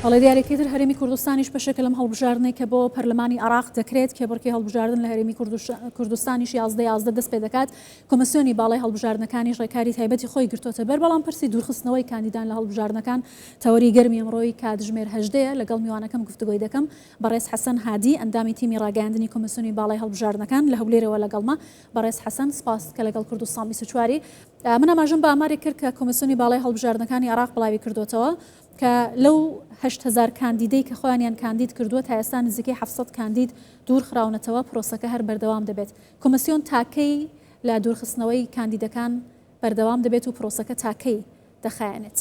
بەڵێ دیارەکەی تر هەرێمی کوردستانیش بەشێکە لەم هەڵبژاردنەی کە بۆ پەرلەمانی عێراق دەکرێت، کێبڕکێی هەڵبژاردن لە هەرێمی کوردستانیش 11 11 دەست پێ دەکات، کۆمسیۆنی باڵای هەڵبژاردنەکانیش ڕێکاری تایبەتی خۆی گرتۆتە بەر، بەڵام پرسی دوورخستنەوەی کاندیدان لە هەڵبژاردنەکان تەوەری گەرمی ئەمڕۆی کاتژمێر هەژدەیە، لەگەڵ میوانەکەم گفتوگۆی دەکەم، بەڕێز حەسەن هادی ئەندامی تیمی ڕاگەیاندنی کۆمسیۆنی باڵای هەڵبژاردنەکان لە هەولێرەوە لەگەڵمە، بەڕێز حەسەن سپاس کە لەگەڵ کوردستان 24 ی. من ئاماژەم بە ئامارێک کرد کە کۆمیسیۆنی باڵای هەڵبژاردنەکانی عێراق بڵاوی کردۆتەوە کە لەو 8000 کاندیدەی کە خۆیانیان کاندید کردووە تا ئێستا نزیکەی 700 کاندید دوور خراونەتەوە، پرۆسەکە هەر بەردەوام دەبێت. کۆمیسیۆن تا کەی لە دوورخستنەوەی کاندیدەکان بەردەوام دەبێت و پرۆسەکە تا کەی دەخایەنێت؟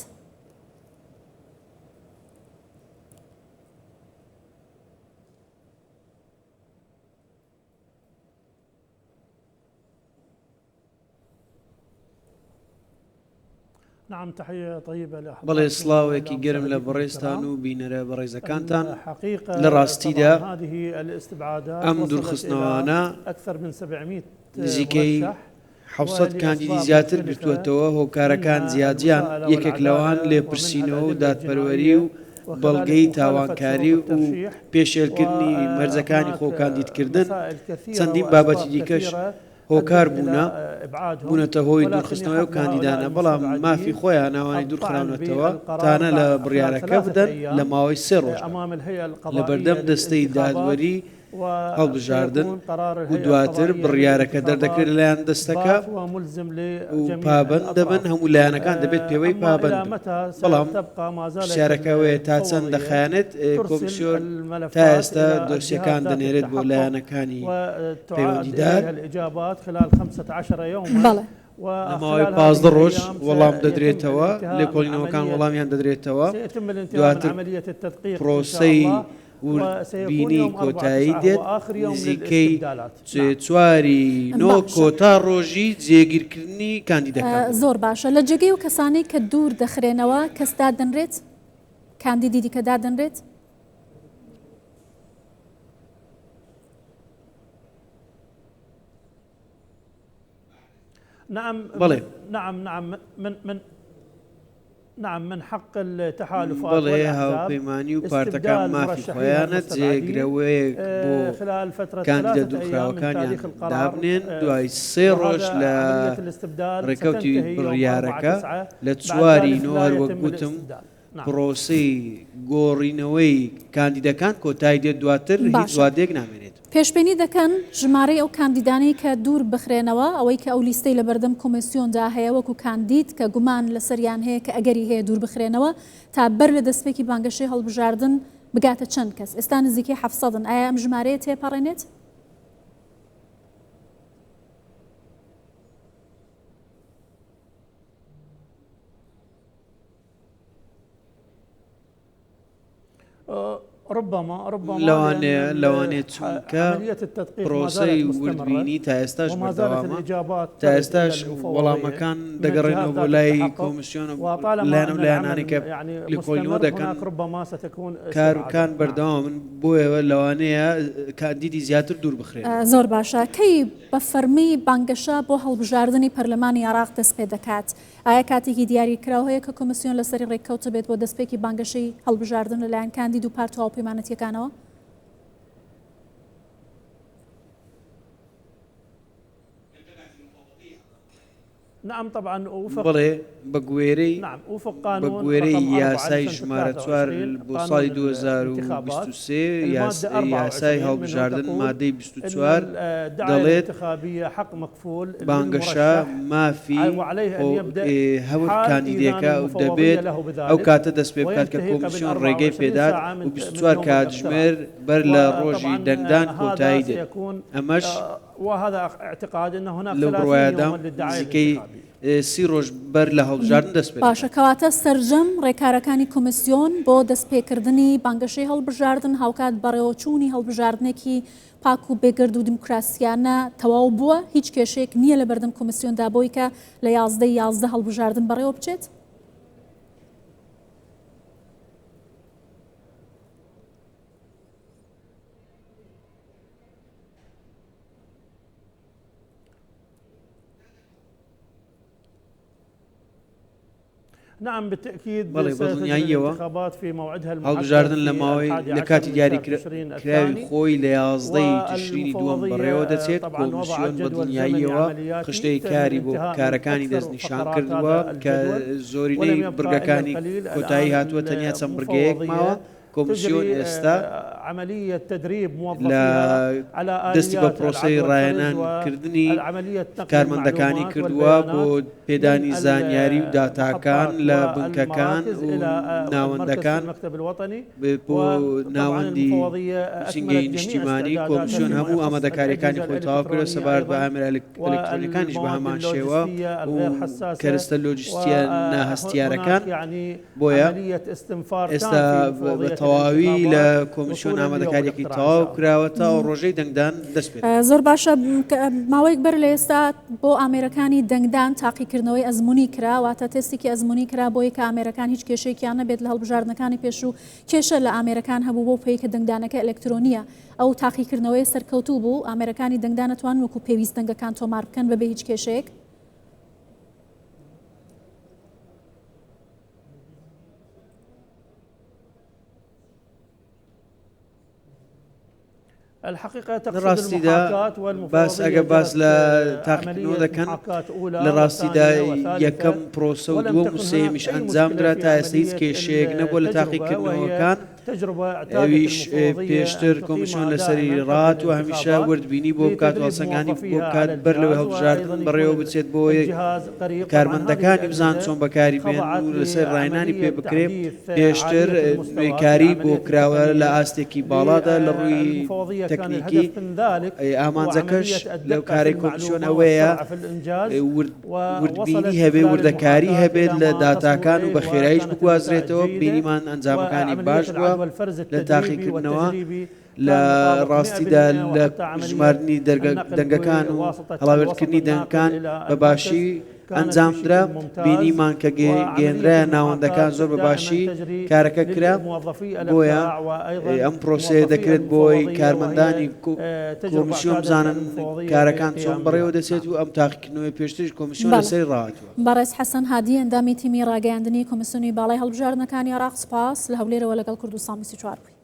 بەڵێ سڵاوێکی گەرم لە بەڕێزتان و بینەرە بەڕێزەکانتان لە ڕاستیدا ئەم دوورخستنەوانە نزیکەی 700 کاندیدی زیاتر گرتووەتەوە هۆکارەکان جیاجیان یەکێک لەوان لێپرسینەوە و دادپەروەری و بەڵگەی تاوانکاری و پێشێلکردنی مەرجەکانی خۆکاندیدکردن چەندین بابەتی دیکەش هۆکار بوونە بوونەتە هۆی دوورخستنەوەی ئەو کاندیدانە، بەڵام مافی خۆیانە ئەوانەی دوورخراونەتەوە تانە لە بڕیارەکە بدەن لە ماوەی سێ ڕۆژدا لەبەردەم دەستەی دادوەری هەڵبژاردن و دواتر بڕیارەکە دەردەکرێت لەلایەن دەستەکە و پابەند دەبن هەموو لایەنەکان دەبێت پێوەی پابەند بن بەڵام پرسیارەکە ئەوەیە تا چەند دەخایەنێت کۆمسیۆن تا ئێستا دۆسیەکان دەنێرێت بۆ لایەنەکانی پەیوەندیدار لە ماوەی 15 ڕۆژ وەڵام دەدرێتەوە لێکۆڵینەوەکان وەڵامیان دەدرێتەوە دواتر پرۆسەی وردبینی کۆتایی دێت نزیکەی چواری نۆ کۆتا ڕۆژی جێگیرکردنی کاندیدەکان. زۆر باشە لە جێگەی ئەو کەسانەی کە دوور دەخرێنەوە کەس دادەنرێت؟ کاندیدی دیکە دادەنرێت؟ بەڵێ. بەڵێ هاوپەیمانی و پارتەکان مافی خۆیانە جێگرەوەیەک بۆ کاندیدە دوورخراوەکانیان دابنێن دوای سێ ڕۆژ لە ڕێکەوتی بڕیارەکە لە چواری نۆ هەروەک گوتم پرۆسەی گۆڕینەوەی کاندیدەکان کۆتایی دێت دواتر هیچ باشە وادەیەک نامێنێت. پێشبینی دەکەن ژمارەی ئەو کاندیدانەی کە دوور بخرێنەوە، ئەوەی کە ئەو لیستەی لەبەردەم کۆمێسیۆندا هەیە وەکو کاندید کە گومان لەسەریان هەیە کە ئەگەری هەیە دوور بخرێنەوە تا بەر لە دەستپێکی بانگەشەی هەڵبژاردن بگاتە چەند کەس؟ ئێستا نزیکەی حەفسەدن ئایا ئەم ژمارەیە تێپەڕێنێت؟ لەوانەیە لەوانەیە چونکە پرۆسەی وردبینی تا ئێستاش بەردەوامە تا ئێستاش وەڵامەکان دەگەڕێنەوە بۆ لای کۆمیسیۆن و لایەن و لایەنانی کە لێکۆڵینەوە دەکەن کارکان بەردەوامن بۆیەوە لەوانەیە کاندیدی زیاتر دوور بخرێن. زۆر باشە کەی بە فەرمی بانگەشە بۆ هەڵبژاردنی پەرلەمانی عێراق دەست پێ دەکات؟ ئایا کاتێکی دیاریکراو هەیە کە کۆمیسیۆن لەسەری ڕێککەوتبێت بۆ دەستپێکی بانگەشەی هەڵبژاردن لەلایەن کاندید و پارت و هاوپەیمانەتییەکانەوە؟ بەڵێ، بەگوێرەی بەگوێرەی یاسای ژمارە چوار بۆ ساڵی 2023 یاسای هەڵبژاردن مادەی 24 دەڵێت، بانگەشە مافی هەور کاندیدێکە و دەبێت ئەو کاتە دەست پێ بکات کە کۆمیسیۆن ڕێگەی پێدات و 24 کاتژمێر بەر لە ڕۆژی دەنگدان کۆتایی دێت ئەمەش لەو بڕوایەدام نزیکەی 30 ڕۆژ بەر لە هەڵبژاردن دەست پێ باشە دەکات. کەواتە سەرجەم ڕێکارەکانی کۆمیسیۆن بۆ دەستپێکردنی بانگەشەی هەڵبژاردن هاوکات بەڕێوەچوونی هەڵبژاردنێکی پاک و بێگەرد و دیموکراسیانە تەواو بووە، هیچ کێشەیەک نییە لەبەردەم کۆمیسیۆندا بۆی کە لە 11 ی 11 هەڵبژاردن بەڕێوە بچێت؟ بەڵێ بەدڵنیاییەوە هەڵبژاردن لە ماوەی لە کاتی دیاریکراوی خۆی لە 11 ی تشرینی دووەم بەڕێوە دەچێت، کۆمیسیۆن بەدڵنیاییەوە خشتەی کاری بۆ کارەکانی دەستنیشان کردووە کە زۆرینەی بڕگەکانی کۆتایی هاتووە تەنیا چەند بڕگەیەک ماوە. کۆمسیۆن ئێستا لە دەستی بە پرۆسەی ڕاهێنان کردنی کارمەندەکانی کردووە بۆ پێدانی زانیاری و داتاکان لە بنکەکان و ناوەندەکان بۆ ناوەندی نووسینگەی نیشتیمانی کۆمسیۆن هەموو ئامادەکاریەکانی خۆی تەواو کردووە سەبارەت بە ئامێرە ئەلکترۆنیەکانیش بە هەمان شێوە و کەرستە لۆجستیە ناهەستیارەکان. بۆیە ئێستا بە تەواوی لە کۆمیسیۆن ئامادەکاریەکی تەواو کراوە تا ئەو ڕۆژەی دەنگدان دەست پێ زۆر باشە ماوەیەک بەر لە ئێستا بۆ ئامێرەکانی دەنگدان تاقیکردنەوەی ئەزمموی کرا واتە تێستێکی ئەزمموی کرا بۆی کە ئامێرەکان هیچ کێشەیەکیان نەبێت لە هەڵبژاردنەکانی پێشوو کێشە لە ئامێرەکان هەبوو بۆ پێی کە دەنگدانەکە ئەلکترۆنیە ئەو تاقیکردنەوەی سەرکەوتوو بوو ئامێرەکانی دەنگدان توان وەکو پێویست دەنگەکان تۆمار بکەن بەبێ هیچ کێشەیەک. لە ڕاستیدا باس ئەگە باس لە تاقیکردنەوە دەکەن لە ڕاستیدا یەکەم پرۆسە و دووەم و سێیەمیش ئەنجامدرا تا ئێستا هیچ کێشەیەک نەبووە لە تاقیکردنەوەکان. ئەویش پێشتر کۆمیسیۆن لەسەری ڕاهاتووە هەمیشە وردبینی بۆ بکات و هەڵسەنگانی بۆ بکات بەر لەوەی هەڵبژاردن بەڕێوە بچێت بۆ کارمەندەکانی بزان چۆن بەکاری بێن و لەسەر ڕاهێنانی پێ بکرێ پێشتر نوێکاری بۆ کراوە لە ئاستێکی باڵادا لە ڕووی تەکنیکی ئامانجەکەش لەو کارەی کۆمیسیۆن ئەوەیە ورد وردبینی هەبێ، وردەکاری هەبێت لە داتاکان و بە خێراییش بگوازرێتەوە، بینیمان ئەنجامەکانی باش بووە لە تاقیکردنەوە، لە ڕاستیدا لە ژماردنی دەنگەکان و هەڵاوێردکردنی دەنگەکان بە باشی ئەنجامدرا، بینیمان کە گەیەنرایە ناوەندەکان زۆر بە باشی کارەکە کرا، بۆیە ئەم پرۆسەیە دەکرێت بۆی کارمەندانی کۆمیسیۆن بزانن کارەکان چۆن بەڕێوە دەچێت و ئەم تاقیکردنەوەی پێشتریش کۆمیسیۆن لەسەری ڕاهاتووە. بەڕێز حەسەن هادی ئەندامی تیمی ڕاگەیاندنی کۆمیسیۆنی باڵای هەڵبژاردنەکانی عێراق سوپاس لە هەولێرەوە لەگەڵ کوردستان 24 بووی.